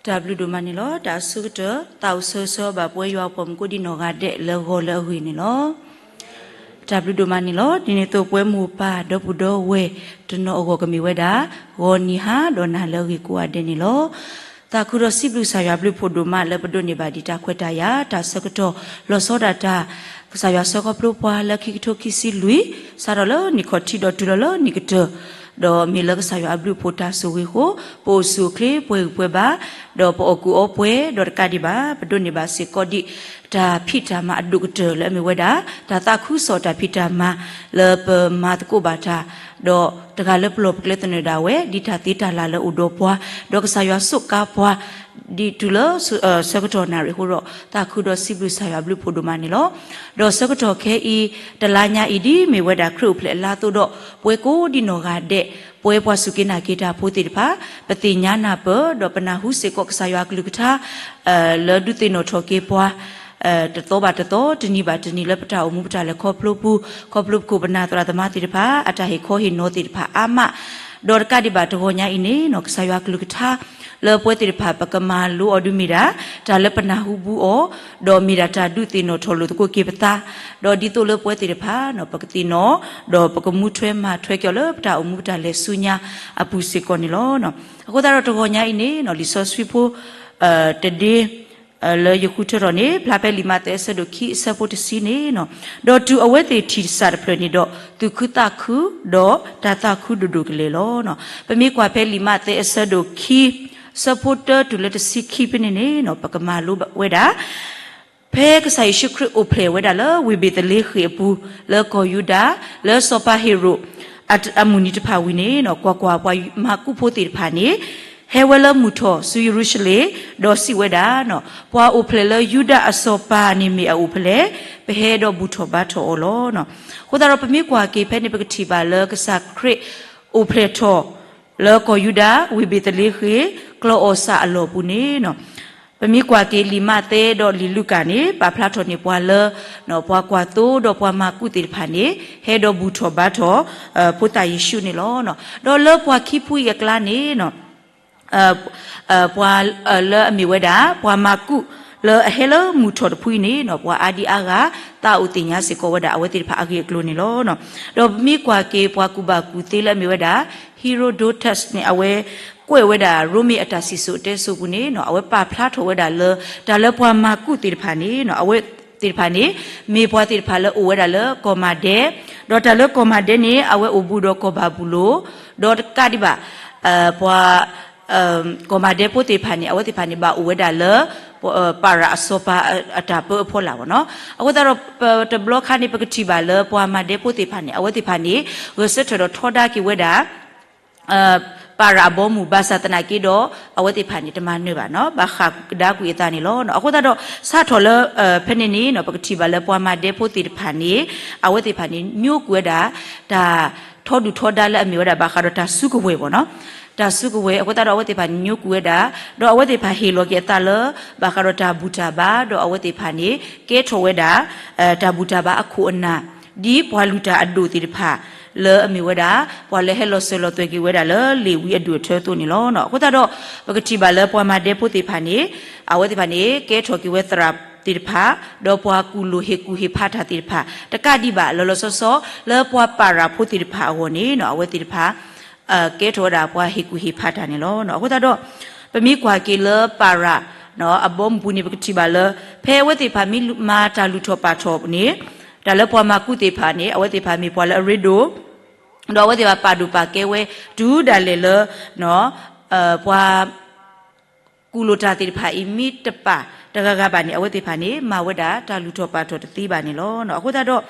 တၢ်ဘျုးဒိၣ်မးန့ၣ်လီၤ. တၢ်အဆိကတၢၢ် သးအိၣ်ဆၢဂ့ၤဆၢဝါဘၣ်ပဝဲယွၤအပှၤမုၣ်ကိးဒံနီၢ်ဂၤဒဲးလၢဂီၤလၢအဂ့ၤန့ၣ်လီၤ. တၢ်ဘျုးဒိၣ်မးန့ၣ်လီၤ. ဒ်န့ၣ်အသိးပဝဲမိၢ်ပၢ်ဒီပုၢ်ဒီဝဲၢ်တနီၤအဂီၢ်ကမ့ၢ်ဝဲဒၣ် ဂီၤနံၤဟါဒီးနၤလၢအဂ့ၤကိးဂၤဒဲးန့ၣ်လီၤ. သးခုဒီးစံးဘျုးကစၢ်ယွၤဘျုးဖှိၣ်ဒိၣ်မးလၢပဒိးန့ၢ်ဘၣ်ဒံးတၢ်ခွဲးတၢ်ယာ် တၢ်ဆၢကတီၢ်လီၤဆီဒၣ်တၢ် ကစၢ်ယွၤဆှၢခီဖျိပှၤလၢခံကထိခံဆံလွံၢ် စးထီၣ်လၢနံၣ်ခီၣ်ထံးဒီးတုၤလီၤလၢနံၣ်ကတၢၢ် ဒီးမ့ၢ်လၢကစၢ်ယွၤအဘျုးအဖှိၣ်တၢ်ဆိၣ်ဂ့ၤအဃိ ပအိၣ်ဆူၣ်အိၣ်ချ့ပှဲၤဂံၢ်ပှဲၤဘါ ဒီးပအီၣ်ကူၣ်အီပှဲၤ ဒီးတကးဒံးဘၣ် ပဒိးန့ၢ်ဘၣ်စ့ၢ်ကီးဒံး တၢ်ဖံးတၢ်မၤအဒိၣ်ကတၢၢ်လၢအမ့ၢ်ဝဲဒၣ် တၢ်သးခုကစီၣ်တၢ်ဖံးတၢ်မၤလၢပမၤသကိးဘၣ်တၢ် ဒီးတဂၤလၢပလီၢ်ပကျဲသနၢၣ်ဒၣ်ဝဲ ဒ်တၢ်သ့တၢ်လၢ်လၢအိၣ်ဒီးပှၤ ဒီးကစၢ်ယွၤစူးကါပှၤ ဒ်တုၤလၢ ဆၢကတီၢ်နၣ်ရံၣ်အဃိဒီး သးခုဒီးစံးဘျုးကစၢ်ယွၤဘျုးဖှိၣ်ဒိၣ်မးန့ၣ်လီၤ. ဒီးဆၢကတီၢ်ခဲအံၤ တလါညါအံၤဒ်မ့ၢ်ဝဲဒၣ်ခရံာ်အိၣ်ဖျဲၣ်အလါအသိးဒီး ပဝဲကိးဒံနီၢ်ဂၤဒဲး ပဝဲပှၤစူၢ်က့ၤနာ်က့ၤတၢ်ဖိသ့ၣ်တဖၣ် ပသ့ၣ်ညါနၢ်ပၢၢ် ဒီးပနၢ်ဟူစ့ၢ်ကီးကစၢ်ယွၤအကလုၢ်ကထါ လၢဒုးသ့ၣ်နီၣ်ထီၣ်က့ၤပှၤ တသီဘၣ်တသီ တနံၤဘၣ်တနံၤလၢပတၢ်အိၣ်မူပတၢ်လဲၤခီဖျိပူၤ ခီဖျိပခိၣ်ပနၢ်သရၣ်သမါသ့ၣ်တဖၣ် အတၢ်ဟ့ၣ်ခီဟ့ၣ်နီၤသ့ၣ်တဖၣ်အါမး ဒီးတကးဒံးဘၣ်တဂီၤညါအံၤန့ၣ် ကစၢ်ယွၤကလုၢ်ကထါ လၢပဝဲသ့ၣ်တဖၣ်ပကမၤလိအီၤဒုးမ့ၢ်ဒၣ် တၢ်လၢပနၢ်ဟူဘူးအီၤ ဒီးမ့ၢ်ဒၣ်တၢ်ဒုးသ့ၣ်နီၣ်ထီၣ်လိာ်သကိးက့ၤပသး ဒီးဒ်သိးလၢပဝဲသ့ၣ်တဖၣ် ပကသ့ၣ်နီၣ် ဒီးပကမူထွဲမၤထွဲက့ၤအီၤလၢပတၢ်အိၣ်မူပတၢ်လဲၤဆူညါအပူၤစ့ၢ်ကီးန့ၣ်လီၤ. အဃိသတးဒီးတဂီၤညါအံၤန့ၣ် လံာ်စီဆှံဖိ တဒ့ လၢယဃုထၢထီၣ်န့ၣ် ဖျါဖဲလံာ်မးသဲအဆၢဒိၣ်ခံအဆၢဖိတဆံန့ၣ် ဒီးတုၤအဝဲသ့ၣ်ထံၣ်တစၢ်တဖျၢၣ်န့ၣ်ဒီး သူၣ်ခုသးခု ဒီးတၢ်သးခုဒိၣ်ဒိၣ်ကလဲာ်လီၤ. ပမ့ၢ်ကွၢ်ဖဲလံာ်မးသဲအဆၢဒိၣ်ခံ ဆၢဖိတၢတုၤလၢတဆံခံဖဲန့ၣ်န့ၣ် ပကမၤလိဝဲဒၣ် ဖဲကစၢ်ယ့ၣ်ၡူးခရံာ်အိၣ်ဖျဲၣ်ဝဲဒၣ်လၢဝ့ၢ်ဘ့းသလ့ဃ့ၣ်အပူၤ လၢကီၢ်ယူဒၤ လၢစီၤပၤဟ့ၤရိာ် အမုၢ်နံၤတဖၣ်ဝံၤန့ၣ် ကွၢ်ကွၢ်, ပှၤမၤကူးဖိသ့ၣ်တဖၣ်န့ၣ် ဟဲဝဲလၢမုၢ်ထီၣ်ဆူယရူၤၡလ့ၣ်, ဒီးစံးဝဲဒၣ်, ပှၤအိၣ်ဖျဲၣ်လၢယူဒၤအစီၤပၤန့ၣ်မ့ၢ်အအိၣ်ဖဲလဲၣ်, ပဟဲဒီးဘူၣ်ထီၣ်ဘါထီၣ်အီၤလီၤ. အဃိသတးဒီးပမ့ၢ်ကွၢ်က့ၤဖဲန့ၣ် ပကထံၣ်ဘၣ်လၢကစၢ်ခရံာ်အိၣ်ဖျဲၣ်ထီၣ် လၢကီၢ်ယူဒၤ ဝ့ၢ်ဘ့းသလ့ဃ့ၣ် ကျီၢ်အီၣ်စၢ်အလီၢ်ပူၤန့ၣ် ပမ့ၢ်ကွၢ်က့ၤလံာ်မးသဲဒီးလံာ်လူၤကၣ်န့ၣ် ပာ်ဖျါထီၣ်န့ၢ်ပှၤလၢ ပှၤကွၢ်သိဒီးပှၤမၤကူးသ့ၣ်တဖၣ်န့ၣ် ဟဲဒီးဘူၣ်ထီၣ်ဘါထီၣ် ဖိသၣ်ယ့ၣ်ၡူးန့ၣ်လီၤ. ဒီးလၢပှၤခံဖုအံၤအကျါန့ၣ် ပှၤလၢအမ့ၢ်ဝဲဒၣ် ပှၤမၤကူးလၢအဟဲလၢမုၢ်ထီၣ်တဖုအံၤန့ၣ် ပှၤအါဒံအါဂၤ သးအိၣ်သ့ၣ်ညါစ့ၢ်ကီးဝဲဒၣ်အဝဲသ့ၣ်တဖၣ်အဂ့ၢ်အကျိၤန့ၣ်လီၤ. ဒီးပမ့ၢ်ကွၢ်က့ၤပှၤကူၣ်ဘၣ်ကူၣ်သ့လၢအမ့ၢ်ဝဲဒၣ် Herodotus န့ၣ် အဝဲကွဲးဝဲဒၣ်ရိမ့ၤအတၢ်စံၣ်စိၤတဲစိၤပူၤန့ၣ် အဝဲပာ်ဖျါထီၣ်ဝဲဒၣ်လၢ တၢ်လၢပှၤမၤကူးသ့ၣ်တဖၣ်န့ၣ် အဝဲသ့ၣ်တဖၣ်န့ၣ် မ့ၢ်ပှၤသ့ၣ်တဖၣ်လၢအိၣ်ဝဲဒၣ်လၢကီၢ်မၤဒဲ, ဒီးတၢ်လၢကီၢ်မၤဒဲန့ၣ် အဝဲအိၣ်ဘူးဒီးကီၢ်ဘၤဘူၤလိၣ်, ဒီးတကးဒံးဘၣ် ပှၤ ကီၢ်မၤဒဲဖိသ့ၣ်တဖၣ်န့ၣ် အဝဲသ့ၣ်တဖၣ်န့ၣ် ဘၣ်အိၣ်ဝဲဒၣ်လၢ ပၤရၤအစီၤပၤအတၢ်ပၢအဖီလာ်ဘၣ်နီၤ. အဃိသတးဒီး တဘျီခါန့ၣ် ပကထံၣ်ဘၣ်လၢပှၤမၤဒဲဖိသ့ၣ်တဖၣ်န့ၣ် အဝဲသ့ၣ်တဖၣ်န့ၣ် ဂဲၤဆၢထၢၣ်ဒီးထီဒါက့ၤဝဲဒၣ် ပၤရၤအဘီအမုၢ် ဘၣ်ဆၣ်သနာ်က့ဒီး အဝဲသ့ၣ်တဖၣ်န့ၣ် တမၤနၢၤဘၣ်နီၤ, ဘၣ်ဃးကဒါကွံာ်အသးန့ၣ်လီၤ. အဃိသတးဒီး စးထီၣ်လၢ ဖဲန့ၣ်န့ၣ် ပကထံၣ်ဘၣ်လၢပှၤမၤဒဲဖိသ့ၣ်တဖၣ်န့ၣ် အဝဲသ့ၣ်တဖၣ်န့ၣ် ညိကွံာ်ဝဲဒၣ် တၢ်ထီဒုၣ်ထီဒါလၢအမ့ၢ်ဝဲဒၣ်ဘၣ်ဃးဒီးတၢ်စုကဝဲၤဘၣ်နီၤ, တၢ်စုကဝဲၤ အဃိသတးဒီးအဝဲသ့ၣ်တဖၣ်န့ၣ် ညိကွံာ်ဝဲဒၣ်, ဒီးအဝဲသ့ၣ်တဖၣ်ဟ့ၣ်လီၤက့ၤအသးလၢ ဘၣ်ဃးဒီးတၢ်ဘူၣ်တၢ်ဘါ, ဒီးအဝဲသ့ၣ်တဖၣ်န့ၣ် ကဲထီၣ်ဝဲဒၣ် တၢ်ဘူၣ်တၢ်ဘါအခိၣ်အနၢ် ဒ်ပှၤလုၢ်တၢ်အဒိၣ်သ့ၣ်တဖၣ် လၢအမ့ၢ်ဝဲဒၣ် ပှၤလၢဟဲလီၤစၢၤလီၤသွဲၣ်က့ၤဝဲဒၣ်လၢလ့ၣ်ဝံအဒူၣ်အထၢအသိးန့ၣ်လီၤ. အဃိသတးဒီး ပကထံၣ်ဘၣ်လၢပှၤမၤဒဲဖိသ့ၣ်တဖၣ်န့ၣ် အဝဲသ့ၣ်တဖၣ်န့ၣ် ကဲထီၣ်က့ၤဝဲသရၣ်သ့ၣ်တဖၣ်, ဒီးပှၤကူၣ်လိာ်ဟ့ၣ်ကူၣ်ဟ့ၣ်ဖးတၢ်သ့ၣ်တဖၣ်, တကးဒံးဘၣ်လီၤလီၤဆီဆီ လၢပှၤပၤရၤဖိသ့ၣ်တဖၣ်အဂီၢ်န့ၣ် အဝဲသ့ၣ်တဖၣ် ကဲထီၣ်ဝဲဒၣ်ပှၤဟ့ၣ်ကူၣ်ဟ့ၣ်ဖးတၢ်န့ၣ်လီၤ. အဃိသတးဒီး ပမ့ၢ်ကွၢ်က့ၤလၢပၤရၤ အဘီအမုၢ်ပူၤန့ၣ် ပကထံၣ်ဘၣ်လၢ ဖဲအဝဲသ့ၣ်တဖၣ်မ့ၢ်မၤတၢ်လုၢ်ထီၣ်ပာ်ထီၣ်န့ၣ် တၢ်လၢပှၤမၤကူးသ့ၣ်တဖၣ်န့ၣ် အဝဲသ့ၣ်တဖၣ်မ့ၢ်ပှၤလၢအရ့ဒိၣ်, ဒီးအဝဲသ့ၣ်တဖၣ်ပာ်ဒိၣ်ပာ်ကဲဝဲ တုၤဒၣ်လဲာ်လၢ ပှၤ ကူၣ်လိာ်တၢ်သ့ၣ်တဖၣ်အံၤ မ့ၢ်တပာ်တဂၤဂၤဘၣ်န့ၣ် အဝဲသ့ၣ်တဖၣ်န့ၣ် မၤဝဲဒၣ်တၢ်လုၢ်ထီၣ်ပာ်ထီၣ်တသ့ဘၣ်န့ၣ်လီၤ. အဃိသတးဒီး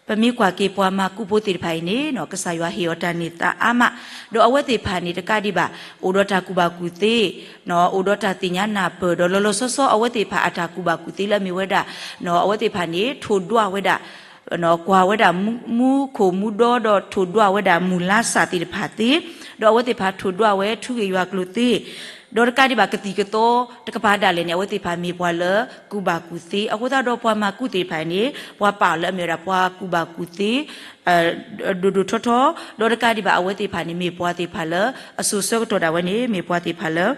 ပမ့ၢ်ကွၢ်က့ၤပှၤမၤကူးဖိသ့ၣ်တဖၣ်အံၤန့ၣ် ကစၢ်ယွၤဟ့ၣ်အီၤတၢ်န့ၢ်သါအါမး, ဒီးအဝဲသ့ၣ်တဖၣ်န့ၣ် တကးဒံးဘၣ် အိၣ်ဒီးတၢ်ကူၣ်ဘၣ်ကူၣ်သ့, အိၣ်ဒီးတၢ်သ့ၣ်ညါနၢ်ပၢၢ် ဒီးလီၤလီၤဆီဆီ အဝဲသ့ၣ်တဖၣ်အတၢ်ကူၣ်ဘၣ်ကူၣ်သ့လၢအမ့ၢ်ဝဲဒၣ် အဝဲသ့ၣ်တဖၣ်န့ၣ် ထိၣ်ဒွးဝဲဒၣ် ကွၢ်ဝဲဒၣ်မူခိၣ်မူဒီ ဒီးထိၣ်ဒွးဝဲဒၣ်မုၢ်လါစၢ်သ့ၣ်တဖၣ်သ့, ဒီးအဝဲသ့ၣ်တဖၣ်ထိၣ်ဒွးဝဲထူဂ့ၢ်ယွၤကျိၤသ့, ဒီးတကးဒံးဘၣ်ကသံၣ်ကသီတကပၤဒၣ်လဲာ်န့ၣ် အဝဲသ့ၣ်တဖၣ်မ့ၢ်ပှၤလၢကူၣ်ဘၣ်ကူၣ်သ့, အဃိသတးဒီးပှၤမၤကူးသ့ၣ်တဖၣ်အံၤန့ၣ် ပှၤပာ်အီၤလၢအမ့ၢ်ဝဲဒၣ်ပှၤကူၣ်ဘၣ်ကူၣ်သ့ ဒိၣ်ဒိၣ်ထီထီ, ဒီးတကးဒံးဘၣ်အဝဲသ့ၣ်တဖၣ်န့ၣ် မ့ၢ်ပှၤသ့ၣ်တဖၣ်လၢ အစိၤဆၢကတီၢ်ဒၣ်ဝဲန့ၣ် မ့ၢ်ပှၤသ့ၣ်တဖၣ်လၢ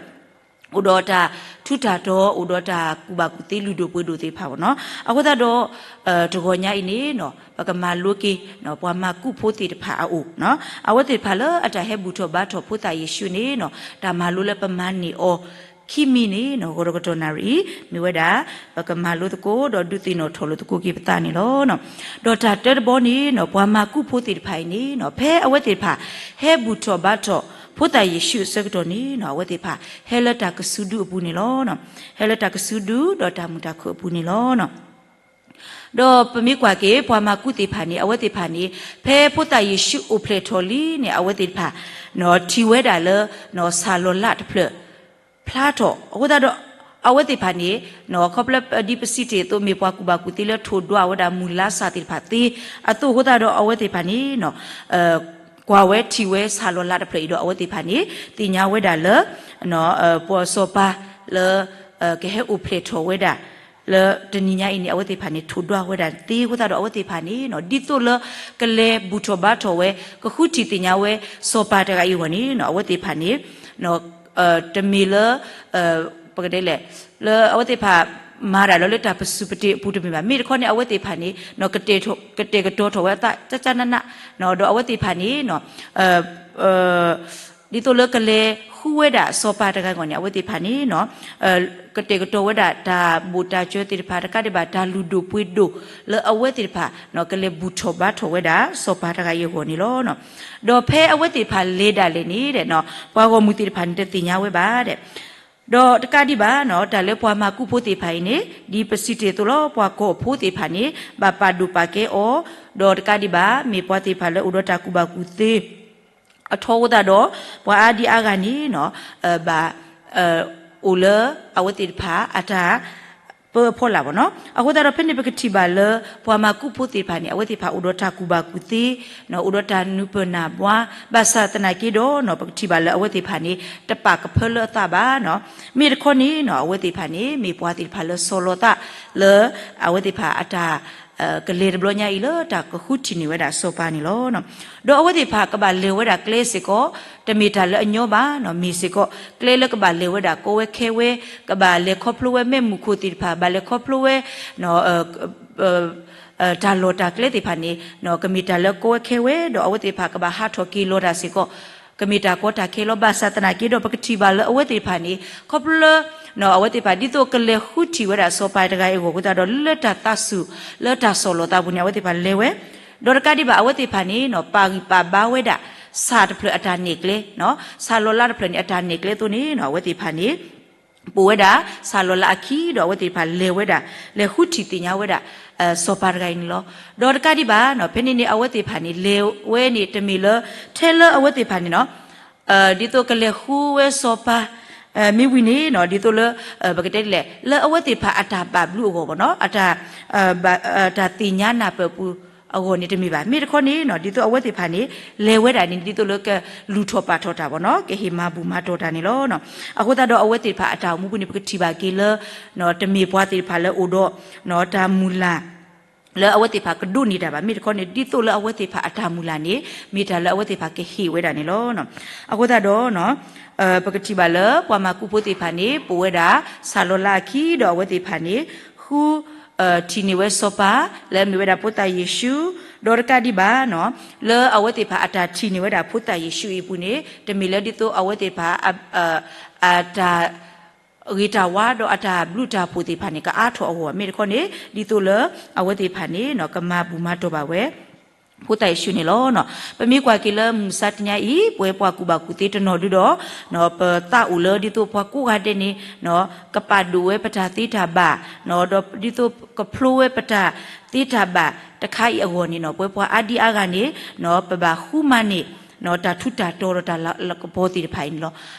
အိၣ်ဒီးတၢ်ထူးတၢ်တီၤ အိၣ်ဒီးတၢ်ကူၣ်ဘၣ်ကူၣ်သ့လုၢ်ဒိၣ်ပှ့ၤဒိၣ်သ့ၣ်တဖၣ်ဘၣ်နီၤ. အဃိသတးဒီး တဂီၤညါအံၤန့ၣ်နီၤ ပကမၤလိက့ၤ ပှၤမၤကူၣ်ဖိသ့ၣ်တဖၣ်အအိၣ်နီၤ အဝဲသ့ၣ်တဖၣ်လၢအတၢ်ဟဲဘူၣ်ထီၣ်ဘါထီၣ်ဖိသၣ်ယ့ၣ်ၡူးန့ၣ်နီၤ တၢ်မၤလိလၢပမၤန့ၢ်အီၤ ခံမံၤန့ၣ်နီၤ ဂီၤဒီးကတီၢ်နၣ်ရံၣ်အံၤ မ့ၢ်ဝဲဒၣ် ပကမၤလိသကိး ဒီးဒုးသ့ၣ်နီၣ်ထီၣ်လိာ်သကိးက့ၤပသးန့ၣ်လီၤ. ဒီးတၢ်တၢတဘီန့ၣ်နီၤ ပှၤမၤကူၣ်ဖိသ့ၣ်တဖၣ်အံၤန့ၣ်နီၤ ဖဲအဝဲသ့ၣ်တဖၣ် ဟဲဘူၣ်ထီၣ်ဘါထီၣ် ဖိသၣ်ယ့ၣ်ၡူးအဆၢကတီၢ်န့ၣ်နီၤ အဝဲသ့ၣ်တဖၣ် ဟဲလၢတၢ်ကစုဒုအပူၤန့ၣ်လီၤ. ဟဲလၢတၢ်ကစုဒု ဒီးတၢ်မုာ်တၢ်ခုၣ်အပူၤန့ၣ်လီၤ. ဒီးပမ့ၢ်ကွၢ်က့ၤ ပှၤမၤကူၣ်သ့ၣ်တဖၣ်န့ၣ် အဝဲသ့ၣ်တဖၣ်န့ၣ် ဖဲဖိသၣ်ယ့ၣ်ၡူးအိၣ်ဖျဲၣ်ထီၣ်လံန့ၣ် အဝဲသ့ၣ်တဖၣ် ထံၣ်ဝဲဒၣ်လၢ စၢ်လီၤလးတဖျၢၣ် ဖျါထီၣ် အဃိသတးဒီး အဝဲသ့ၣ်တဖၣ်န့ၣ် ခီဖျိဒ်ပစံးတ့ၢ်အသိး မ့ၢ်ပှၤကူၣ်ဘၣ်ကူၣ်သ့လၢထိၣ်ဒွးဝဲဒၣ်မုၢ်လါစၢ်သ့ၣ်တဖၣ်သ့အသိး အဃိသတးဒီး အဝဲသ့ၣ်တဖၣ်န့ၣ် ကွၢ်ဝဲထံၣ်ဝဲစၢ်လီၤလးတဖျၢၣ်အံၤဒီး အဝဲသ့ၣ်တဖၣ်န့ၣ် သ့ၣ်ညါဝဲဒၣ်လၢ ပှၤစီၤပၤလၢ ကဟဲအိၣ်ဖျဲၣ်ထီၣ်ဝဲဒၣ် လၢတနံၤညါအံၤန့ၣ် အဝဲသ့ၣ်တဖၣ်န့ၣ် ထိၣ်ဒွးဝဲဒၣ်သ့အဃိသတးဒီး အဝဲသ့ၣ်တဖၣ်န့ၣ် ဒ်သိးလၢကလဲၤဘူၣ်ထီၣ်ဘါထီၣ်ဝဲ ကဃုထံၣ်သ့ၣ်ညါဝဲ စီၤပၤတဂၤအံၤအဂီၢ်န့ၣ် အဝဲသ့ၣ်တဖၣ်န့ၣ် တမ့ၢ်လၢ ပကတဲလဲၣ် လၢအဝဲသ့ၣ်တဖၣ်မၤဒၣ်လီၤလၢတၢ်ပစူၢ်ပတ့ၢ်အပူၤတမ့ၢ်ဘၣ်. မ့ၢ်တခီန့ၣ် အဝဲသ့ၣ်တဖၣ်န့ၣ် ကတဲာ်ကတီၤထီၣ်ဝဲအသး ကကနးနး ဒီးအဝဲသ့ၣ်တဖၣ်န့ၣ် ဒ်သိးလၢကလဲၤဃုဝဲဒၣ်စီၤပၤတဂၤအဂီၢ်န့ၣ် အဝဲသ့ၣ်တဖၣ်န့ၣ် ကတဲာ်ကတီၤဝဲဒၣ်တၢ်ဘိၣ်တၢ်စၢၤသ့ၣ်တဖၣ် တကးဒံးဘၣ်တၢ်လုၢ်ဒိၣ်ပှ့ၤဒိၣ်လၢအဝဲသ့ၣ်တဖၣ် ကလဲၤဘူၣ်ထီၣ်ဘါထီၣ်ဝဲဒၣ်စီၤပၤတဂၤအံၤအဂီၢ်န့ၣ်လီၤ. ဒီးဖဲအဝဲသ့ၣ်တဖၣ်လဲၤဒၣ်လဲာ်န့ၣ် ပှၤဂီၢ်မုၢ်သ့ၣ်တဖၣ်န့ၣ် တသ့ၣ်ညါဝဲဘၣ်ဒီး ဒီးတကးဒံးဘၣ် တၢ်လၢပှၤမၤကူၣ်ဖိသ့ၣ်တဖၣ်အံၤန့ၣ် ဒ်ပစံးတ့ၢ်အသိးလီၤ ပှၤကီၢ်ဖိသ့ၣ်တဖၣ်န့ၣ် ဘၣ်ပာ်ဒိၣ်ပာ်ကဲအီၤ ဒီးတကးဒံးဘၣ် မ့ၢ်ပှၤသ့ၣ်တဖၣ်လၢအိၣ်ဒီးတၢ်ကူၣ်ဘၣ်ကူၣ်သ့ အထီအဃိသတးဒီး ပှၤအါဒံအါဂၤန့ၣ် ဘၣ် အိၣ်လၢအဝဲသ့ၣ်တဖၣ်အတၢ်ပၢအဖီလာ်ဘၣ်နီၤ. အဃိသတးဒီး ဖဲန့ၣ်ပကထံၣ်ဘၣ်လၢ ပှၤမၤကူၣ်ဖိသ့ၣ်တဖၣ်န့ၣ် အဝဲသ့ၣ်တဖၣ်အိၣ်ဒီးတၢ်ကူၣ်ဘၣ်ကူၣ်သ့ အိၣ်ဒီးတၢ်နၢ်ပၢၢ်နၢ်ဘှါ ဘၣ်ဆၣ်သနာ်က့ဒီး ပကထံၣ်ဘၣ်လၢအဝဲသ့ၣ်တဖၣ်န့ၣ် တပာ်ကဖၢလၢအသးဘၣ်နီၤ. မ့ၢ်တခီန့ၣ် အဝဲသ့ၣ်တဖၣ်န့ၣ် မ့ၢ်ပှၤသ့ၣ်တဖၣ်လၢစီၤလီၤသးလၢ အဝဲသ့ၣ်တဖၣ်အတၢ် ကလဲၤတဘျီညါအံၤလၢတၢ်ကဃုထံၣ်န့ၢ်ဝဲဒၣ်စီၤပၤန့ၣ်လီၤ. ဒီးအဝဲသ့ၣ်တဖၣ်ကဘၣ်လဲၤဝဲဒၣ်ကျဲစ့ၢ်ကီး တမ့ၢ်တၢ်လၢအညီဘၣ်နီၤ မ့ၢ်စ့ၢ်ကီး ကျဲလၢကဘၣ်လဲၤဝဲဒၣ်ကီဝဲခဲဝဲ ကဘၣ်လဲၤခီဖျိဝဲမ့ၢ်မူခိၣ်သ့ၣ်တဖၣ် ဘၣ်လဲၤခီဖျိဝဲ တၢ်လီၢ်တၢ်ကျဲသ့ၣ်တဖၣ်န့ၣ် ကမ့ၢ်တၢ်လၢကီဝဲခဲဝဲ ဒီးအဝဲသ့ၣ်တဖၣ်ကဘၣ်ဟးထီၣ်က့ၤလီၤတၢ်စ့ၢ်ကီး ကမ့ၢ်တၢ်ကီတၢ်ခဲလီၤ. ဘၣ်ဆၣ်သနာ်က့ဒီး ပကထံၣ်ဘၣ်လၢအဝဲသ့ၣ်တဖၣ်န့ၣ် ခီဖျိလၢ အဝဲသ့ၣ်တဖၣ် ဒ်သိးကလဲၤဃုထံၣ်ဝဲဒၣ်စီၤပၤတဂၤအံၤအဂီၢ်အဃိသတးဒီး လၢတၢ်သးစူၤ လၢတၢ်စီၤလီၤသးပူၤန့ၣ် အဝဲသ့ၣ်တဖၣ်လဲၤဝဲ ဒီးတကးဒံးဘၣ် အဝဲသ့ၣ်တဖၣ်န့ၣ် ပာ်ဂံၢ်ပာ်ဘါဝဲဒၣ် စၢ်တဖျၢၣ်အတၢ်နဲၣ်ကျဲ စၢ်လီၤလးတဖျၢၣ်န့ၣ် အတၢ်နဲၣ်ကျဲအသိးန့ၣ် အဝဲသ့ၣ်တဖၣ်န့ၣ် ပိာ်ဝဲဒၣ် စၢ်လီၤလးအခံ ဒီးအဝဲသ့ၣ်တဖၣ်လဲၤဝဲဒၣ် လဲၤဃုထံၣ်သ့ၣ်ညါဝဲဒၣ် စီၤပၤတဂၤအံၤန့ၣ်လီၤ. ဒီးတကးဒံးဘၣ် ဖဲန့ၣ်န့ၣ် အဝဲသ့ၣ်တဖၣ်န့ၣ် လဲၤဝဲန့ၣ် တမ့ၢ်လၢ ထဲလၢအဝဲသ့ၣ်တဖၣ်န့ၣ်နီၤ ဒ်သိးကလဲၤဃုဝဲစီၤပၤ မ့ၢ်ဝံၤန့ၣ်နီၤ ဒ်သိးလၢ ပကတဲဒ်လဲၣ် လၢအဝဲသ့ၣ်တဖၣ်အတၢ်ဘၣ်ဘျုးအဂီၢ်ဘၣ်နီၤ အတၢ် တၢ်သ့ၣ်ညါနၢ်ပၢၢ်ပူၤအဂီၢ်န့ၣ်တမ့ၢ်ဘၣ်. မ့ၢ်တခီန့ၣ်နီၤ ဒ်သိးအဝဲသ့ၣ်တဖၣ်န့ၣ် လဲၤဝဲဒၣ်န့ၣ် ဒ်သိးလၢကလူၤထီၣ်ပာ်ထီၣ်တၢ်ဘၣ်နီၤ ကဟ့ၣ်မၤဘူၣ်မၤတီၢ်တၢ်န့ၣ်လီၤ. အဃိသတးဒီးအဝဲသ့ၣ်တဖၣ်အတၢ်အိၣ်မူပူၤန့ၣ် ပကထံၣ်ဘၣ်က့ၤလၢ တမ့ၢ်ပှၤသ့ၣ်တဖၣ်လၢအိၣ်ဒီး တၢ်မုၢ်လၢ် လၢအဝဲသ့ၣ်တဖၣ်ကဒိးန့ၢ်တၢ်ဘၣ်. မ့ၢ်တခီန့ၣ် ဒ်သိးလၢအဝဲသ့ၣ်တဖၣ်အတၢ်မုၢ်လၢ်န့ၣ် မ့ၢ်တၢ်လၢအဝဲသ့ၣ်တဖၣ်ကဟ့ၣ်ဝဲဒၣ်န့ၣ်လီၤ. အဃိသတးဒီး ပကထံၣ်ဘၣ်လၢပှၤမၤကူၣ်ဖိသ့ၣ်တဖၣ်န့ၣ် ပိာ်ဝဲဒၣ် စၢ်လီၤလးအခံ ဒီးအဝဲသ့ၣ်တဖၣ်န့ၣ် ဃု ထံၣ်န့ၢ်ဝဲစီၤပၤ လၢအမ့ၢ်ဝဲဒၣ်ဖိသၣ်ယ့ၣ်ၡူး ဒီးတကးဒံးဘၣ် လၢအဝဲသ့ၣ်တဖၣ်အတၢ်ထံၣ်န့ၢ်ဝဲဒၣ်ဖိသၣ်ယ့ၣ်ၡူးအံၤအပူၤန့ၣ် တမ့ၢ်လၢဒ်သိးအဝဲသ့ၣ်တဖၣ် အတၢ် ဂ့ၤတၢ်ဝါဒီးအတၢ်ဘျုးတၢ်ဖှိၣ်သ့ၣ်တဖၣ်န့ၣ် ကအါထီၣ်အဂီၢ် မ့ၢ်တခီန့ၣ် ဒ်သိးလၢအဝဲသ့ၣ်တဖၣ်န့ၣ် ကမၤဘူၣ်မၤတီၢ်ဘၣ်ဝဲ ဖိသၣ်ယ့ၣ်ၡူးန့ၣ်လီၤ. ပမ့ၢ်ကွၢ်က့ၤလၢမုၢ်မဆါတနံၤအံၤ ပဝဲပှၤကူၣ်ဘၣ်ကူၣ်သ့တနီၤဒုဒီး ပသးအိၣ်လၢဒ်သိးပှၤကိးဂၤဒဲးန့ၣ် ကပာ်ဒိၣ်ဝဲပတၢ်သ့တၢ်ဘၣ် ဒီးဒ်သိးကဖျိဝဲပတၢ်သ့တၢ်ဘၣ်တခါအံၤအဂီၢ်န့ၣ် ပဝဲပှၤအါဒံအါဂၤန့ၣ် ပဘၣ်ဃုမၤန့ၢ် တၢ်ထူးတၢ်တီၤဒီးတၢ်လၤကပီၤသ့ၣ်တဖၣ်အံၤန့ၣ်လီၤ.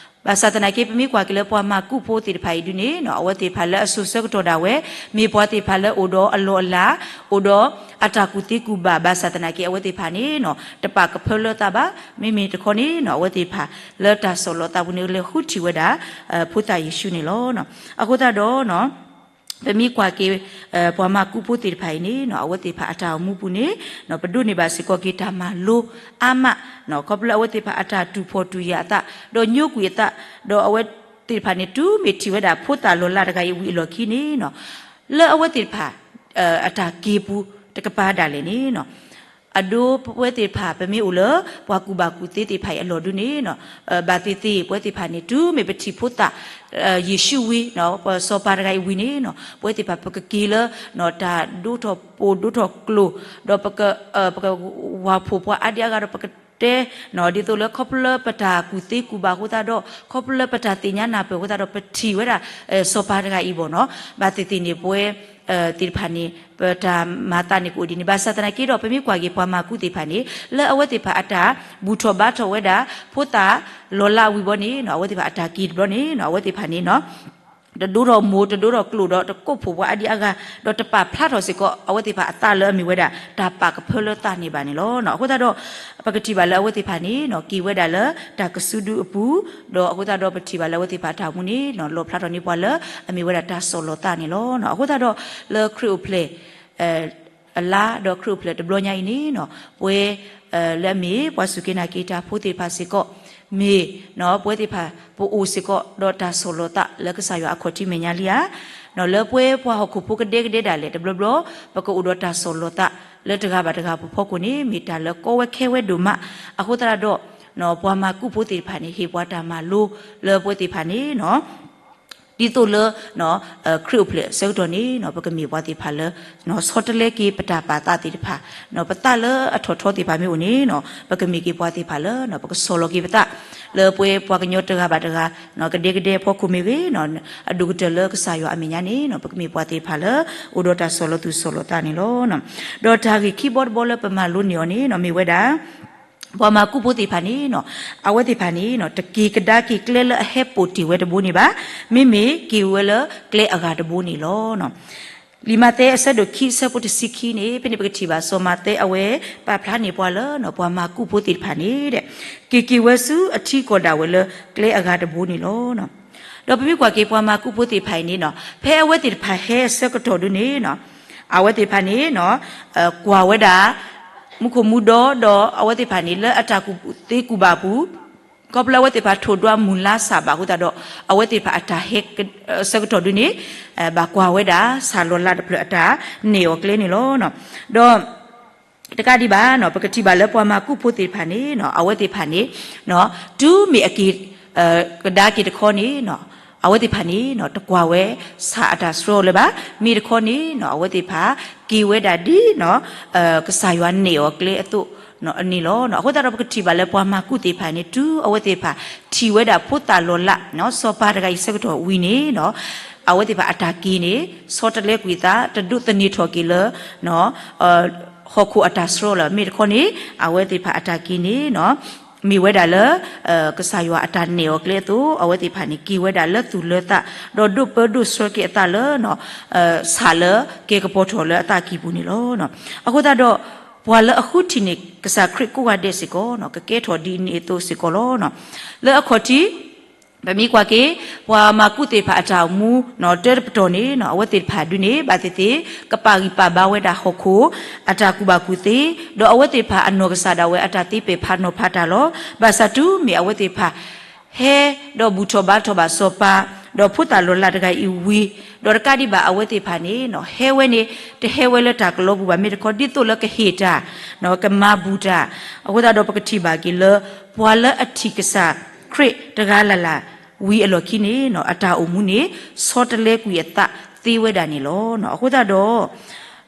ဘၣ်ဆၣ်သနာ်က့ ပမ့ၢ်ကွၢ်က့ၤလၢပှၤမၤကူၣ်ဖိသ့ၣ်တဖၣ်အံၤဒုန့ၣ် အဝဲသ့ၣ်တဖၣ်လၢအစိၤဆၢကတီၢ်ဒၣ်ဝဲ မ့ၢ်ပှၤသ့ၣ်တဖၣ်လၢအိၣ်ဒီးအလီၢ်အလၤ အိၣ်ဒီးအတၢ်ကူၣ်သ့ကူၣ်ဘၣ် ဘၣ်ဆၣ်သနာ်က့ အဝဲသ့ၣ်တဖၣ်န့ၣ် တပာ်ကဖၢလၢသးဘၣ်. မ့မ့ၢ်တခီန့ၣ် အဝဲသ့ၣ်တဖၣ်လၢတၢ်စီၢ်လီၤသးပူၤန့ၣ် လဲၤဃုထံၣ်ဝဲဒၣ် ဖိသၣ်ယ့ၣ်ၡူးန့ၣ်လီၤ. အဃိသတးဒီး ပမ့ၢ်ကွၢ်က့ၤ ပှၤမၤကူၣ်ဖိသ့ၣ်တဖၣ်အံၤန့ၣ် အဝဲသ့ၣ်တဖၣ်အတၢ်အိၣ်မူပူၤန့ၣ် ပဒိးန့ၢ်ဘၣ်စ့ၢ်ကီးက့ၤတၢ်မၤလိအါမး ခီဖျိလၢအဝဲသ့ၣ်တဖၣ်အတၢ်တူၢ်ဖှီၣ်တူၢ်ယာ်အသး ဒီးညိကွံာ်အသး ဒီးအဝဲ သ့ၣ်တဖၣ်န့ၣ် တုၤမ့ၢ်ထံၣ်ဝဲဒၣ်ဖိသၣ်လီၤလးတဂၤအံၤဝံၤအလီၢ်ခံန့ၣ်နီၤ, လၢအဝဲသ့ၣ်တဖၣ် အတၢ်က့ၤပူၤတကပၤဒၣ်လဲာ်န့ၣ်နီၤ, အဒိပဝဲသ့ၣ်တဖၣ် ပမ့ၢ်အိၣ်လၢပှၤကူၣ်ဘၣ်ကူၣ်သ့သ့ၣ်တဖၣ်အံၤအလီၢ်ဒုန့ၣ်နီၤ, ဘၣ်သ့ၣ်သ့ၣ် ပဝဲသ့ၣ်တဖၣ်န့ၣ် တုၤမ့ၢ်ပထံၣ်ဖိသၣ် ယ့ၣ်ၡူးဝံၤနီၤ, စီၤပၤတဂၤအံၤဝံၤန့ၣ်နီၤ, ပဝဲသ့ၣ်တဖၣ် ပကက့ၤလၢ တၢ်ဒိၣ်ထီၣ်ပိၢ်ဒိၣ်ထီၣ်ကျိာ်, ဒီးပက ပကဝၢ်ဖှိၣ်ပှၤအါဒံအါဂၤဒီးပကတဲ ဒ်သိးလၢခီဖျိလၢပတၢ်ကူၣ်သ့ကူၣ်ဘၣ်အဃိသတးဒီး ခီဖျိလၢပတၢ်သ့ၣ်ညါနၢ်ပၢၢ်အဃိသတးဒီး ပထံၣ်ဝဲဒၣ် စီၤပၤတဂၤအံၤဘၣ်နီၤ, ဘၣ်သ့ၣ်သ့ၣ်န့ၣ် ပဝဲသ့ၣ်တဖၣ်န့ၣ် ပတၢ်မၤသးန့ၣ်ကအိၣ်ဒ်န့ၣ်, ဘၣ်ဆၣ်သနာ်က့ဒီး ပမ့ၢ်ကွၢ်က့ၤပှၤမၤကူၣ်သ့ၣ်တဖၣ်န့ၣ် လၢအဝဲသ့ၣ်တဖၣ်အတၢ်ဘူၣ်ထီၣ်ဘါထီၣ်ဝဲဒၣ် ဖိသၣ်လီၤလးဝံၤဘီန့ၣ်နီၤ, အဝဲသ့ၣ်တဖၣ်အတၢ်က့ၤတဘျီန့ၣ်နီၤ, အဝဲသ့ၣ်တဖၣ်န့ၣ်နီၤ တဒိၣ်ထီၣ်မိၢ်တဒိၣ်ထီၣ်ကျိာ်ဒီးတကိးဖှိၣ်ပှၤအါဒံအါဂၤ, ဒီးတပာ်ဖျါထီၣ်စ့ၢ်ကီး အဝဲသ့ၣ်တဖၣ်အသးလၢအမ့ၢ်ဝဲဒၣ် တၢ်ပာ်ကဖၢလၢသးန့ၣ်ဘၣ်န့ၣ်လီၤ. အဃိသတးဒီး ပကထံၣ်ဘၣ်လၢအဝဲသ့ၣ်တဖၣ်န့ၣ်နီၤ က့ၤဝဲဒၣ်လၢတၢ်ကစုဒုအပူၤ, ဒီးအဃိသတးဒီးပထံၣ်ဘၣ်လၢအဝဲသ့ၣ်တဖၣ်အတၢ်အိၣ်မူန့ၣ်နီၤ လီၣ်ဖျါထီၣ်န့ၢ်ပှၤလၢအမ့ၢ်ဝဲဒၣ်တၢ်ဆီၣ်လီၤသးန့ၣ်လီၤ. အဃိသတးဒီး လၢခရံာ်အိၣ်ဖျဲၣ် အလါဒီးခရံာ်အိၣ်ဖျဲၣ်တဘျီညါအံၤန့ၣ်နီၤ, ပဝဲ လၢအမ့ၢ်ပှၤစူၢ်က့ၤနာ်က့ၤတၢ်ဖိသ့ၣ်တဖၣ်စ့ၢ်ကီး မ့ၢ် ပဝဲသ့ၣ်တဖၣ် ပအိၣ်စ့ၢ်ကီးဒီးတၢ်ဆီၣ်လီၤသးလၢကစၢ်ယွၤအခီၣ်ထံးမဲာ်ညါလံဧါ. လၢပဝဲပှၤဟီၣ်ခိၣ်ဖိကဒဲကဒဲဒၣ်လဲာ်တဘျီဘျီ ပကအိၣ်ဒီးတၢ်ဆီၣ်လီၤသးလၢတဂၤဘၣ်တဂၤပဖီခိၣ်န့ၣ် မ့ၢ်တၢ်လၢကီဝဲခဲဝဲဒိၣ်မး. အဃိသတးဒီး ပှၤမၤကူၣ်ဖိသ့ၣ်တဖၣ်န့ၣ် ဟ့ၣ်ပှၤတၢ်မၤလိလၢပဝဲသ့ၣ်တဖၣ်န့ၣ် ဒ်သိးလၢ ခရံာ်အိၣ်ဖျဲၣ်အဆၢကတီၢ်န့ၣ် ပကမ့ၢ်ပှၤသ့ၣ်တဖၣ်လၢ ဆီတလဲက့ၤပတၢ်ပာ်သးသ့ၣ်တဖၣ်, ပသးလၢအထီၣ်ထီသ့ၣ်တဖၣ်မ့ၢ်အိၣ်န့ၣ် ပကမ့ၢ်က့ၤပှၤသ့ၣ်တဖၣ်လၢ ပကဆီၣ်လီၤက့ၤပသး လၢပဝဲပှၤကညီတဂၤဘၣ်တဂၤ ကဒဲကဒဲအဖီခိၣ်မ့ၢ်ဂ့ၤ အဒိၣ်ကတၢၢ်လၢကစၢ်ယွၤအမဲာ်ညါန့ၣ် ပကမ့ၢ်ပှၤသ့ၣ်တဖၣ်လၢ အိၣ်ဒီးတၢ်ဆီၣ်လီၤသူၣ်ဆီၣ်လီၤသးန့ၣ်လီၤ. ဒီးတၢ်ဂ့ၢ်ခံဘီတဘီလၢပမၤလိန့ၢ်အီၤန့ၣ် မ့ၢ်ဝဲဒၣ် ပှၤမၤကူၣ်ဖိသ့ၣ်တဖၣ်န့ၣ် အဝဲသ့ၣ်တဖၣ်န့ၣ် တက့ၤကဒါက့ၤကျဲလၢအဟဲပိာ်တ့ၢ်ဝဲတဘိန့ၣ်ဘၣ်, မ့မ့ၢ်က့ၤဝဲလၢကျဲအဂၤတဘိန့ၣ်လီၤ. လံာ်မးသဲအဆၢဒိၣ်ခံအဆၢဖိတဆံခံန့ၣ် ဖဲန့ၣ်ပကထံၣ်ဘၣ်စီၤမးသဲအဝဲ ပာ်ဖျါန့ၢ်ပှၤလၢ ပှၤမၤကူၣ်ဖိသ့ၣ်တဖၣ်န့ၣ် က့ၤက့ၤဝဲဆူအထံကီၢ်ဒၣ်ဝဲလၢကျဲအဂၤတဘိန့ၣ်လီၤ. ဒီးပမ့ၢ်ကွၢ်က့ၤပှၤမၤကူၣ်ဖိသ့ၣ်တဖၣ်အံၤန့ၣ် ဖဲအဝဲသ့ၣ်တဖၣ်ဟဲအဆၢကတီၢ်ဒ်န့ၣ် အဝဲသ့ၣ်တဖၣ်န့ၣ် ကွၢ်ဝဲဒၣ် မူခိၣ်မူဒီ ဒီးအဝဲသ့ၣ်တဖၣ်န့ၣ် လၢအတၢ်ကူၣ်သ့ကူၣ်ဘၣ်အပူၤ ခီဖျိအဝဲသ့ၣ်တဖၣ်ထိၣ်ဒွးမုၢ်လါစၢ်ဘၣ်အဃိသတးဒီး အဝဲသ့ၣ်တဖၣ်အတၢ်ဟဲအဆၢကတီၢ်ဒ်န့ၣ် ဘၣ်ကွၢ်ဝဲဒၣ် ဆၣ်လီၤလးတဖျၢၣ်အတၢ်နဲၣ်အီၤကျဲန့ၣ်လီၤ. ဒီး တကးဒံးဘၣ် ပကထံၣ်ဘၣ်လၢပှၤမၤကူၣ်ဖိသ့ၣ်တဖၣ်န့ၣ် အဝဲသ့ၣ်တဖၣ်န့ၣ် တုၤမ့ၢ်အက့ၤ ကဒါက့ၤတခီန့ၣ် အဝဲသ့ၣ်တဖၣ်န့ၣ် တကွၢ်ဝဲဆၣ်အတၢ်ဆှၢအီၤလၢၤဘၣ်. မ့ၢ်တခီန့ၣ် အဝဲသ့ၣ်တဖၣ် က့ၤဝဲဒၣ်ဒ် ကစၢ်ယွၤနဲၣ်အီၤကျဲအသိးန့ၣ်လီၤ. အဃိသတးဒီးပကထံၣ်ဘၣ်လၢပှၤမၤကူၣ်သ့ၣ်တဖၣ်န့ၣ် တုၤအဝဲသ့ၣ်တဖၣ် ထံၣ်ဝဲဒၣ်ဖိသၣ်လီၤလး စီၤပၤတဂၤအံၤဆၢကတီၢ်ဝံၤန့ၣ် အဝဲသ့ၣ်တဖၣ်အတၢ်က့ၤန့ၣ် ဆီတလဲကွံာ်သး တဒိးသန့ၤထီၣ်က့ၤလၢ ဟီၣ်ခိၣ်အတၢ်ဆှၢလီၤ. မ့ၢ်တခီန့ၣ် အဝဲသ့ၣ်တဖၣ်အတၢ်က့ၤန့ၣ် မ့ၢ်ဝဲဒၣ်လၢ ကစၢ်ယွၤအတၢ်နဲၣ်အီၤကျဲအသိး အဝဲသ့ၣ်တဖၣ်န့ၣ် က့ၤဝဲဒၣ်လၢသူၣ်လၢသး ဒီးဒိးပၢဒိးဆှၢက့ၤအသးလၢ ဆၣ်လၢကဲၤကပီၤထီၣ်လၢအသးကံၢ်ပူၤန့ၣ်လီၤ. အဃိသတးဒီး ပှၤလၢအဃုထံၣ်န့ၢ်ကစၢ်ခရံာ်ကိးဂၤဒဲးစ့ၢ်ကီး ကကဲထီၣ်ဒ်န့ၣ်အသိးစ့ၢ်ကီးလီၤ. လၢအခီၣ်ထံး ပမ့ၢ်ကွၢ်က့ၤ ပှၤမၤကူၣ်သ့ၣ်တဖၣ်အတၢ်အိၣ်မူ တၢတပတီၢ်န့ၣ် အဝဲသ့ၣ်တဖၣ်ဒုန့ၣ် ဘၣ်သ့ၣ်သ့ၣ် ကပာ်ဂံၢ်ပာ်ဘါဝဲဒၣ်ဟီၣ်ခိၣ် အတၢ်ကူၣ်ဘၣ်ကူၣ်သ့ ဒီးအဝဲသ့ၣ်တဖၣ်အနီၢ်ကစၢ်ဒၣ်ဝဲအတၢ်သ့ပဲာ်ဖးနီၤဖးတၢ်လီၤ. ဘၣ်ဆၣ်တုၤမ့ၢ်အဝဲသ့ၣ်တဖၣ် ဟဲဒီးဘူၣ်ထီၣ်ဘါထီၣ်ဘၣ်စီၤပၤ ဒီးဖိသၣ်လီၤလးတဂၤအံၤဝံၤ ဒီးတကးဒံးဘၣ်အဝဲသ့ၣ်တဖၣ်န့ၣ် ဟဲဝဲန့ၣ် တဟဲဝဲလၢတၢ်ကလီပူၤဘၣ် မ့ၢ်တခီ ဒ်သိးလၢကဟ့ၣ်တၢ် ကမၤဘူၣ်တၢ် အဃိသတးဒီးပကထံၣ်ဘၣ်က့ၤလၢ ပှၤလၢအထံၣ်ကစၢ်ခရံာ်တဂၤလၢ်လၢ်ဝံၤအလီၢ်ခံန့ၣ် အတၢ်အိၣ်မူန့ၣ် ဆီတလဲကွံာ်အသးသ့ဝဲဒၣ်န့ၣ်လီၤ. အဃိသတးဒီး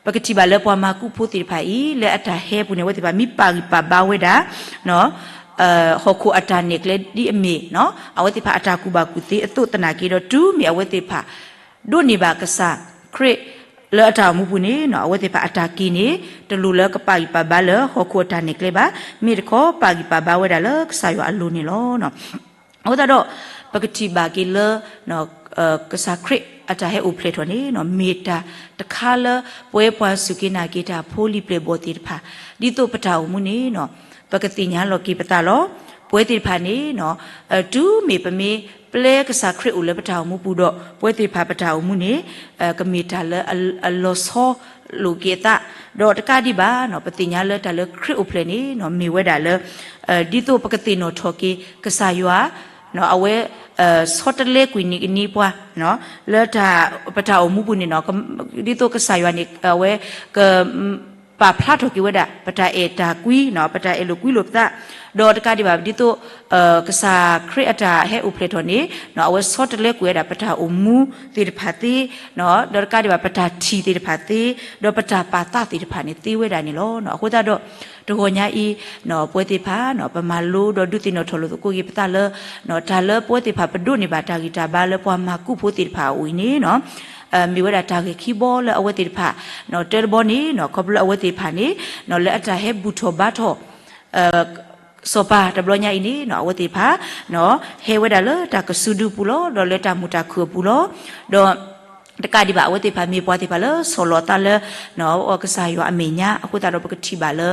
ပကထံၣ်ဘၣ်လၢပှၤမၤကူၣ်ဖိသ့ၣ်တဖၣ်အံၤ လၢအတၢ်ဟဲပူၤန့ၣ် အဝဲသ့ၣ်တဖၣ်မ့ၢ်ပာ်ဂံၢ်ပာ်ဘါဝဲဒၣ် ဟီၣ်ခိၣ်အတၢ်နဲၣ်ကျဲဒ်အမ့ၢ် အဝဲသ့ၣ်တဖၣ်အတၢ်ကူၣ်ဘၣ်ကူၣ်သ့အသိးသနာ်က့ဒီး တုၤမ့ၢ်အဝဲသ့ၣ်တဖၣ် ဒိးန့ၢ်ဘၣ်ကစၢ်ခရံာ်လၢအတၢ်အိၣ်မူပူၤန့ၣ် အဝဲသ့ၣ်တဖၣ်အတၢ်က့ၤန့ၣ် တလိၣ်လၢကပာ်ဂံၢ်ပာ်ဘါလၢဟီၣ်ခိၣ်အတၢ်နဲၣ်ကျဲဘၣ်. မ့ၢ်တခီ ပာ်ဂံၢ်ပာ်ဘါဝဲဒၣ်လၢကစၢ်ယွၤအလိၤန့ၣ်လီၤ. အဃိသတးဒီး ပကထံၣ်ဘၣ်က့ၤလၢ ကစၢ်ခရံာ်အတၢ်ဟဲအိၣ်ဖျဲၣ်ထီၣ်န့ၣ် မ့ၢ်တၢ်တခါလၢ ပဝဲပှၤစူၢ်က့ၤနာ်က့ၤတၢ်ဖိလံၤပျဲၢ်ဘီၣ်သ့ၣ်တဖၣ် ဒ်သိးပတၢ်အိၣ်မူန့ၣ် ပကသ့ၣ်ညါလီၤက့ၤပသးလီၤ. ပဝဲသ့ၣ်တဖၣ်န့ၣ် တုၤမ့ၢ်ပမ့ၢ်ပျဲကစၢ်ခရံာ်အိၣ်လၢပတၢ်အိၣ်မူပူၤဒီး ပဝဲသ့ၣ်တဖၣ်ပတၢ်အိၣ်မူန့ၣ် ကမ့ၢ်တၢ်လၢအလီၤဆီလိာ်က့ၤအသး ဒီးတကးဒံးဘၣ် ပသ့ၣ်ညါလၢတၢ်လၢခရံာ်အိၣ်ဖျဲၣ်န့ၣ် မ့ၢ်ဝဲဒၣ်လၢ ဒ်သိးပကသ့ၣ်နီၣ်ထီၣ်က့ၤ ကစၢ်ယွၤ အဝဲ ဆီတလဲကွံာ်န့ၢ်ကန့ၢ်ပှၤ လၢပတၢ်အိၣ်မူပူၤန့ၣ် ဒ်သိးကစၢ်ယွၤန့ၣ် အဝဲက ပာ်ဖျါထီၣ်က့ၤဝဲဒၣ် ပတၢ်အဲၣ်တၢ်ကွံ ပတၢ်အဲၣ်လိာ်ကွံလိာ်ပသး, ဒီးတကးဒံးဘၣ် ဒ်သိး ကစၢ်ခရံာ်အတၢ်ဟဲအိၣ်ဖျဲၣ်ထီၣ်န့ၣ် အဝဲဆီတလဲကွံာ်ဝဲဒၣ် ပတၢ်အိၣ်မူသ့ၣ်တဖၣ်သ့, ဒီးတကးဒံးဘၣ် ပတၢ်ထံၣ်သ့ၣ်တဖၣ်သ့, ဒီးပတၢ်ပာ်သးသ့ၣ်တဖၣ်န့ၣ် သ့ဝဲဒၣ်န့ၣ်လီၤ. အဃိသတးဒီး တဂီၤညါအံၤ ပဝဲသ့ၣ်တဖၣ် ပမၤလိဒီးဒုးသ့ၣ်နီၣ်ထီၣ်လိာ်သကိးက့ၤပသးလၢ တၢ်လၢပဝဲသ့ၣ်တဖၣ်ပဒိးန့ၢ်ဘၣ်တၢ်ဂံၢ်တၢ်ဘါလၢပှၤမၤကူၣ်ဖိသ့ၣ်တဖၣ်အအိၣ်အံၤန့ၣ် မ့ၢ်ဝဲဒၣ်တၢ်ဂ့ၢ်ခံဘီလၢအဝဲသ့ၣ်တဖၣ် တၢတဘီန့ၣ် ခီဖျိလၢအဝဲသ့ၣ်တဖၣ်န့ၣ် လၢအတၢ်ဟဲဘူၣ်ထီၣ်ဘါထီၣ် စီၤပၤတဘျီညါအံၤန့ၣ် အဝဲသ့ၣ်တဖၣ် ဟဲဝဲဒၣ်လၢတၢ်ကစုဒုအပူၤလီၤ. ဒီးလၢတၢ်မုာ်တၢ်ခုၣ်အပူၤလီၤ. ဒီး တကးဒံးဘၣ် အဝဲသ့ၣ်တဖၣ်မ့ၢ်ပှၤသ့ၣ်တဖၣ်လၢဆီၣ်လီၤအသးလၢ ကစၢ်ယွၤအမဲာ်ညါအဃိသတးဒီး ပကထံၣ်ဘၣ်လၢ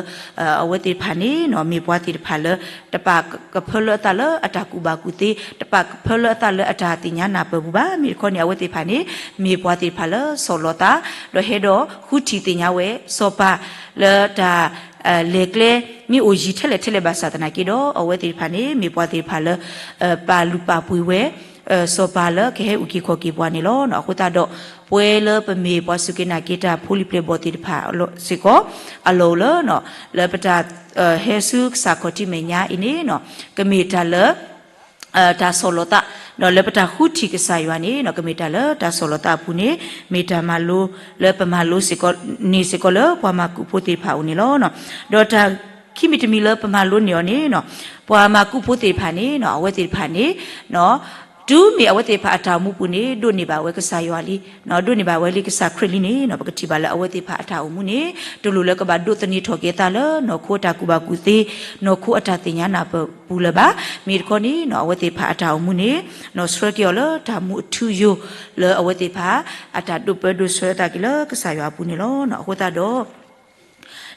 အဝဲသ့ၣ်တဖၣ်န့ၣ် မ့ၢ်ပှၤသ့ၣ်တဖၣ်လၢ တပာ်ကဖၢလၢအသးလၢအတၢ်ကူၣ်ဘၣ်ကူၣ်သ့, တပာ်ကဖၢလၢအသးလၢအတၢ်သ့ၣ်ညါနၢ်ပၢၢ်ပူၤဘၣ်. မ့ၢ်တခီန့ၣ် အဝဲသ့ၣ်တဖၣ်န့ၣ် မ့ၢ်ပှၤသ့ၣ်တဖၣ်လၢဆီၣ်လီၤသး ဒီးဟဲဒီးဃုထံၣ်သ့ၣ်ညါဝဲ စီၤပၤလၢတၢ် လဲၤကျဲ မ့ၢ်အိၣ်ယံၤထဲလဲၣ်ထဲလဲၣ်ဘၣ်ဆၣ်သနာ်က့ဒီး အဝဲသ့ၣ်တဖၣ်န့ၣ် မ့ၢ်ပှၤသ့ၣ်တဖၣ်လၢ ပာ်လုၢ်ပာ်ပှ့ၤဝဲ စီၤပၤလၢကဟဲအုၣ်က့ၤခီၣ်က့ၤပှၤန့ၣ်လီၤ. အဃိသတးဒီး ပဝဲလၢပမ့ၢ်ပှၤစူၢ်က့ၤနာ်က့ၤတၢ်ဖိလံၤပျဲၢ်ဘီၣ်သ့ၣ်တဖၣ်စ့ၢ်ကီး အလီၢ်အိၣ်လၢ လၢပတၢ် ဟဲဆူကစၢ်ခီၣ်ထံးမဲာ်ညါအံၤန့ၣ် ကမ့ၢ်တၢ်လၢ တၢ်ဆီၣ်လီၤသး ဒီးလၢပတၢ်ဃုထံၣ်ကစၢ်ယွၤန့ၣ် ကမ့ၢ်တၢ်လၢတၢ်ဆီၣ်လီၤသးအပူၤန့ၣ် မ့ၢ်တၢ်မၤလိလၢပမၤလိစ့ၢ်ကီး န့ၢ်စ့ၢ်ကီးလၢပှၤမၤကူၣ်ဖိသ့ၣ်တဖၣ်အအိၣ်န့ၣ်လီၤ. ဒီးတၢ်ခံမံၤတမံၤလၢပမၤလိန့ၢ်အီၤန့ၣ် ပှၤမၤကူၣ်ဖိသ့ၣ်တဖၣ်န့ၣ် အဝဲသ့ၣ်တဖၣ်န့ၣ် တုၤမ့ၢ်အဝဲသ့ၣ်တဖၣ်အတၢ်အိၣ်မူပူၤန့ၣ် ဒိးန့ၢ်ဘၣ်ဝဲကစၢ်ယွၤလံ, ဒိးန့ၢ်ဘၣ်ဝဲလံကစၢ်ခရံာ်လံန့ၣ် ပကထံၣ်ဘၣ်လၢအဝဲသ့ၣ်တဖၣ်အတၢ်အိၣ်မူန့ၣ် တလိၣ်လၢကဘၣ်ဒိးသန့ၤထီၣ်က့ၤအသးလၢနီၢ်ခိအတၢ်ကူၣ်ဘၣ်ကူၣ်သ့, နီၢ်ခိအတၢ်သ့ၣ်ညါနၢ်ပၢၢ်ပူၤလၢၤဘၣ်. မ့ၢ်တခီန့ၣ် အဝဲသ့ၣ်တဖၣ်အတၢ်အိၣ်မူန့ၣ် ဆှၢက့ၤအီၤလၢတၢ်မူအထူအယိာ် လၢအဝဲသ့ၣ်တဖၣ် အတၢ်ဒိးပၢဒိးဆှၢအသးက့ၤလၢကစၢ်ယွၤအပူၤန့ၣ်လီၤ. အဃိသတးဒီး လံာ်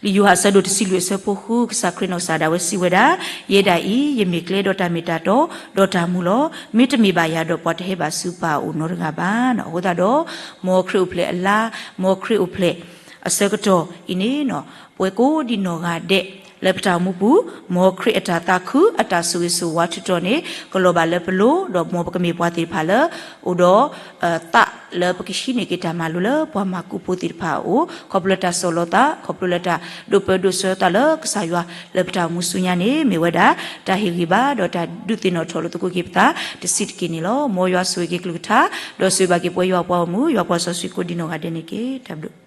ယိၤဟၣ်အဆၢဒိၣ်တဆံလွံၢ်အဆၢဖိဃု ကစၢ်ခရံာ်နီၢ်ကစၢ်ဒၣ်ဝဲစံးဝဲဒၣ်, ယဲဒၣ်အံၤ ယမ့ၢ်ကျဲဒီးတၢ်မ့ၢ်တၢ်တီ ဒီးတၢ်မူလီၤ. မ့တမ့ၢ်ဘၣ်ယၤဒီးပှၤတဟဲဘၣ်ဆူပၢ်အအိၣ်နီတဂၤဘၣ်. အဃိသတးဒီး မ်ခရံာ်အိၣ်ဖျဲၣ်အလါ, မ်ခရံာ်အိၣ်ဖျဲၣ်အဆၢကတီၢ်အံၤန့ၣ် ပဝဲကိးဒံနီၢ်ဂၤဒဲး လၢပတၢ်အိၣ်မူပူၤ မ်ခရံာ်အတၢ်သးခု အတၢ်ဆိၣ်ဂ့ၤဆိၣ်ဝါထုးထီၣ်န့ၣ် ကလီၤဘၣ်လၢပလိၤ ဒီးမ်ပကမ့ၢ်ပှၤသ့ၣ်တဖၣ်လၢ အိၣ်ဒီး သးလၢပကဟံးန့ၢ်က့ၤတၢ်မၤလိလၢပှၤမၤကူၣ်ဖိသ့ၣ်တဖၣ်အအိၣ် ခီဖျိလၢတၢ်ဆီၣ်လီၤသး ခီဖျိလၢတၢ်ဒိးပၢဒိးဆှၢသးလၢကစၢ်ယွၤ လၢပတၢ်အိၣ်မူဆူညါန့ၣ် မ့ၢ်ဝဲဒၣ် တၢ်ဟ့ၣ်ဂံၢ်ဘါ ဒီးတၢ်ဒုးသ့ၣ်နီၣ်ထီၣ်လိာ်သကိးက့ၤပသး တဆံးတက့ၢ်န့ၣ်လီၤ. မ်ယွၤဆိၣ်ဂ့ၤက့ၤကလုၢ်ကထါ ဒီးဆိၣ်ဂ့ၤဘၣ်က့ၤပဝဲယွၤပှၤဂီၢ်မုၢ် ယွၤပှၤစီဆှံကိးဒံနီၢ်ဂၤဒဲးန့ၣ်တက့ၢ်. တၢ်ဘျုး